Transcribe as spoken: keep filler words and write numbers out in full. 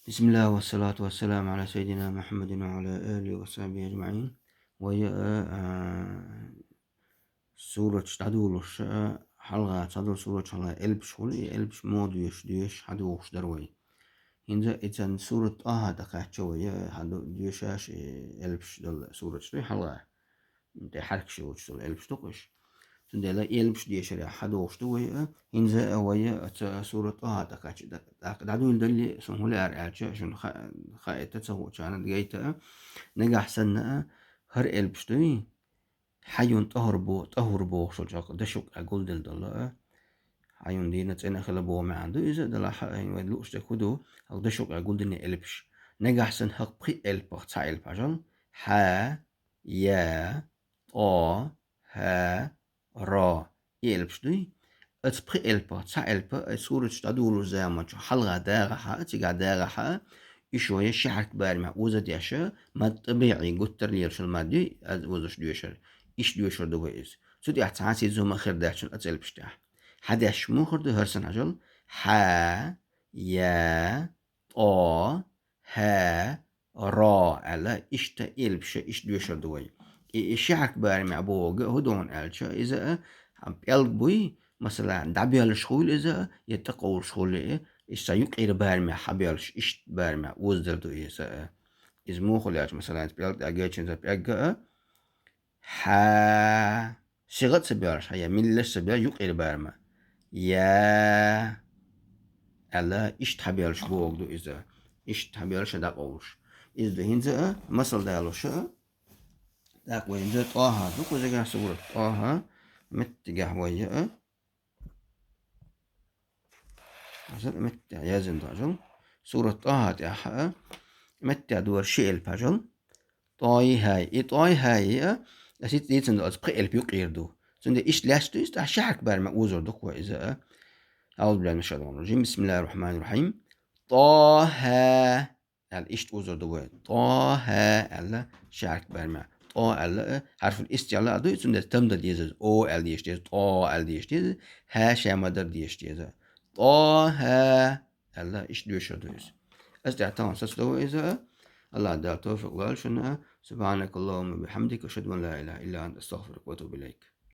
بسم الله والصلاة والسلام على سيدنا محمد وعلى آله وصحبه أجمعين. Вай, а, а, сураташ дӀадолалуш, а, хьалха, цхьадолча сураташта хьалха элпаш хул, и элпаш муха доьшуш, доьшуш, хьадохуш дар вай. ХӀинца а цхьан сурат ТӀахӀа тӀакхаьчча вай, а, хьаду-, доьшуш, и элпаш дола сураташ ду хьалха. ТӀе хьаркаш йолча цул элпаш ду-кх уьш. Цундела элпаш дешарехь хьадохуш ду вай, а, хӀинца а вай, а, цу сурат ТӀахӀа тӀакхаьчча, дӀа-, дӀа-, дӀадуьйладале, суна хӀун лаьара аьлча, шуна ха-, хаийта ца хуучарна гайта, а, нагахь санна, а, хӀара элпаш дуй, хьаюн тӀахӀур бо-, тӀахӀур бохуш долчохь дашо юкъехь гулделла долу, а, хьаюн дийна цӀена хила боху маьӀна ду иза, делахь а, хӀинца вай лууш дерг хӀун ду, хӀокху дашо юкъехь гулдина элпаш. Нагахь санна хӀокху пхи элпах цхьа элп хьажал, хьа, я, тӀо, хӀа, ро. И элпаш дуй. Оцу пхи элпах цхьа элпа, ай сураташ дӀадолалучу заманчохь хьалха дагӀахь а, цигахь дагӀахь а, и шо я ши хьарка барамехь оза деш а, мад тӀабиӀий, гуттар а лелаш йолу мад ю, аз озуш доьшур. Иштта доьшур ду вай иза. Цу тӀехь цхьа а сиз хӀума хир дац шуна оцу элпаш тӀехь. Хьадеш муха хир ду, хӀара санна хьажал, хьа, я, тӀо, хӀа, ро аьлла, иштта элпаш а иштта доьшур ду вай. И, и ши хьарка барамехь бохург а хӀун ду хьуна аьлча, иза а, хьан пӀелг буй, масала, дӀабоьллуш хуьлу иза а, я тӀекъовлуш хуьлу и, иштта юкъера барамехь хьабоьллуш, иштта барамехь озадар ду иза а. Иза муха хуьлу аьлча, масала, пӀелг тӀехь гечйина пӀелг а, хьа, сиха а ца боьллуш, хьа, я миллаш а ца боьллуш, юкъера барамехь. Я аьлла, иштта хьабоьллуш бохург ду иза. Иштта хьабоьллуш а дӀакъовлуш. Иза ду хӀинца а, масал далуш а. ТӀаккха вай хӀинца ТӀахьа ду, кхузахь сурат ТӀахьа, меттигехь вай а. Хьажал, меттехь яздина ду хьажал. Сурат ТӀахьа тӀехь а, меттехь ду хӀара ши элп хьажал. ТӀой хӀай. И тӀой хӀай а, ас хӀинца дийцина ду, оцу пхи элп юкъера ду. Цундела иштта лаьтташ ду иза, тӀаккха ши хьарка барамехь озор ду-кх вай иза а. أعوذ بالله من الشيطان الرجيم. بسم الله الرحمن الرحيم. ТӀо хӀа аьлла, иштта озор ду вай. ТӀо хӀа аьлла, ши хьарка барамехь. ТӀо аьлла, а, хьарфул истиӀла а ду, цундела там дан деза иза. О аьлла дезаш деза, тӀо аьлла дезаш деза, хӀа ша ма-дарра дезаш деза. ТӀо хӀа аьлла, иштта доьшур ду иза. Ас тӀехь тахана сацадо вай иза а. АллахӀ Дала тавфикъ лойла шуна а. سبحانك اللهم وبحمدك، أشهد أن لا إله إلا أنت، أستغفرك وأتوب إليك.